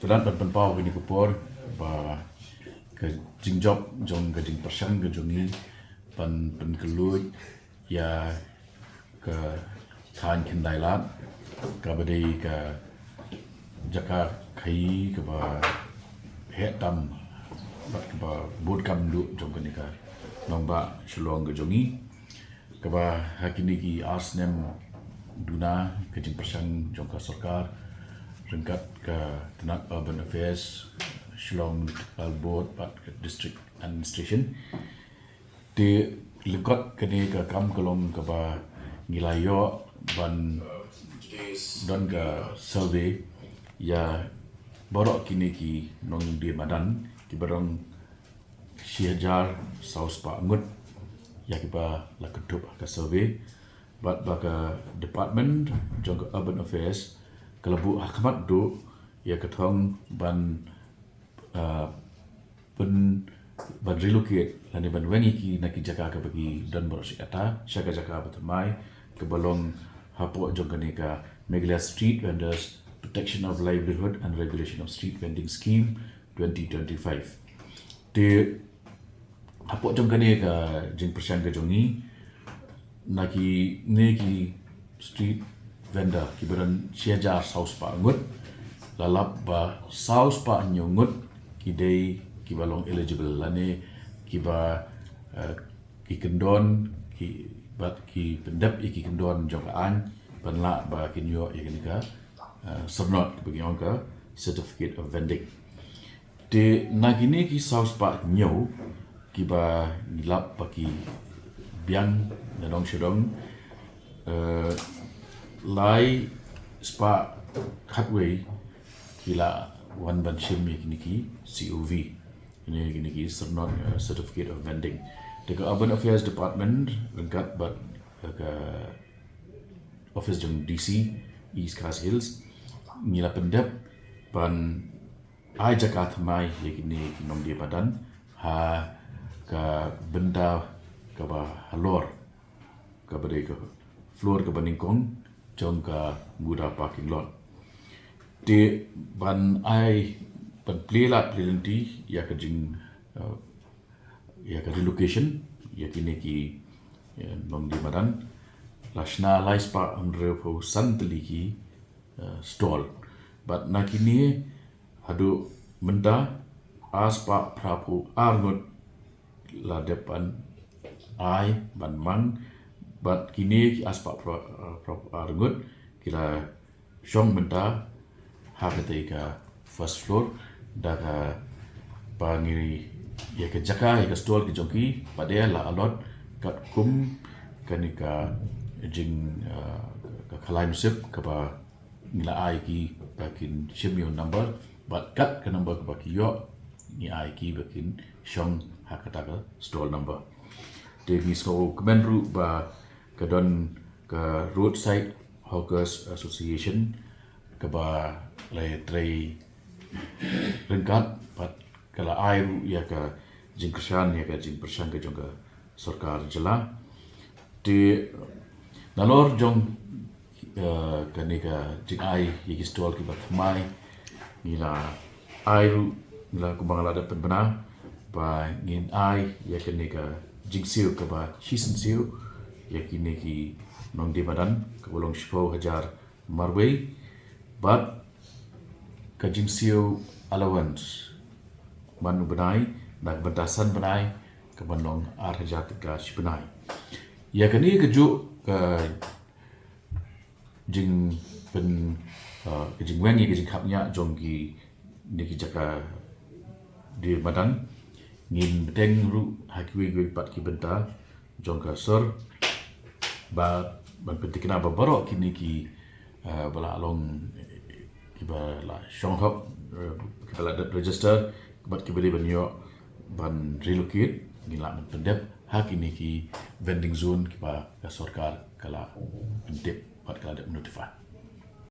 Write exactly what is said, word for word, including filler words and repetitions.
Bad ban pynpaw kine ki por ba ka jingjop jong ka jingpyrshang ka jong ngi ban pynkylluid ïa ka thaiñ Khyndailad, kaba dei ka jaka khaïi kaba heh tam bad kaba bun kam duh jong kane ka nongbah Shillong ka jong ngi, kaba ha kine ki ar snem duna ka jingpyrshang jong ka sorkar ryngkat ka tnat Urban Affairs, Shillong Municipal Board bad ka District Administration. Te lyngkot kane ka kam ka long kaba ngi la ïoh ban don ka survey ïa baroh kine ki nongdie madan kiba dang shi hajar saw spah ngut ïa kiba la kynthup ha ka survey. Bad ba ka department jong ka Urban Affairs ka la buh ha khmat duh ïa ka thong ban, ah, pyn ban relocate lane ban weng ïa ki na ki jaka kaba ki don baroh shi katta sha ka jaka ba thymmai kaba long hapoh jong kane ka Meghalaya Street Vendors Protection of Livelihood and Regulation of Street Vending Scheme twenty twenty-five. Te hapoh jong kane ka jingpyrshang ka jong ngi, na kine ki street vendor kiba don shi hajar saw spah ngut, la lap ba saw spah hynñiew ngut ki dei kiba long eligible lane kiba, eh, ki kyndon ki bad ki pyndep ïa ki kyndon jong ka aiñ ban lah ba kin ïoh ïa kane ka, eh, syrnod kaba ngi ong ka certificate of vending. Te na kine ki saw spah hynñiew kiba ngi lap ba ki biang na dong sha dong, eh, lai spah khatwei ki la wan ban shim ïa kine ki C O V, kine, kine ki syrnod, eh, certificate of vending. Te ka Urban Affairs Department ryngkat bad, eh, ka office jong D C East Khasi Hills ngi la pyndep ban ai jaka thymmai ïa kine ki nongdie madan ha ka bynta kaba halor, kaba dei ka floor kaba nyngkong jong ka Muda parking lot. Te ban ai ban plie lad plie lynti ïa ka jing, eh, ïa ka relocation ïa kine ki, eh, nongdie madan, la shna lai spah hynriewphew san tylli ki, eh, stall. Bad na kine haduh mynta ar spah phraphew ar ngut la dep ban ai ban mang, bad kine ki ar spah phra-, eh, phraphew ar ngut ki la shong mynta ha katei ka first floor da kaba ngi ïa ka jaka ïa ka stall ki jong ki pat de la allot katkum kane ka jing, eh, ka khalai munsip kaba ngi la ai ki ba kin shim ïa u number bad kat ka number kaba ki ïoh ngi ai ki ba kin shong ha kata ka stall number. Te ngi sngewkmen ruh ba ka don ka Roadside Hawkers Association kaba la ïatrei ryngkat bad ka la ai ruh ïa ka jingkyrshan ïa ka jingpyrshang ka jong ka sorkar jylla. Te nalor jong, eh, kane ka jingai ïa ki stall kiba thymmai ngi la ai ruh, ngi la kumba nga la dep pynbna ba ngin ai ïa kane ka jingsiew kaba shisien siew ïa kine ki nongdie madan kaba long shiphew hajar marwei bad ka jingsiew allowance man u bnai na ka bynta san bnai kaban long ar hajar tyngka shi bnai. Ïa kane kajuh ka jingpyn, uh, ka jingweng ïa ka jingkhapngiah jong kine ki jaka die madan ngin bteng ruh ha kiwei kiwei pat ki bynta jong ka sor ba ban pynthikna ba baroh kine ki, eh, ba la long kiba la shong hok, eh, kiba la dep register bad kiba dei ban ïoh ban relocate ngin lah ban pyndep ha kine ki vending zone kiba ka sorkar ka la pyntip bad ka la dep notify.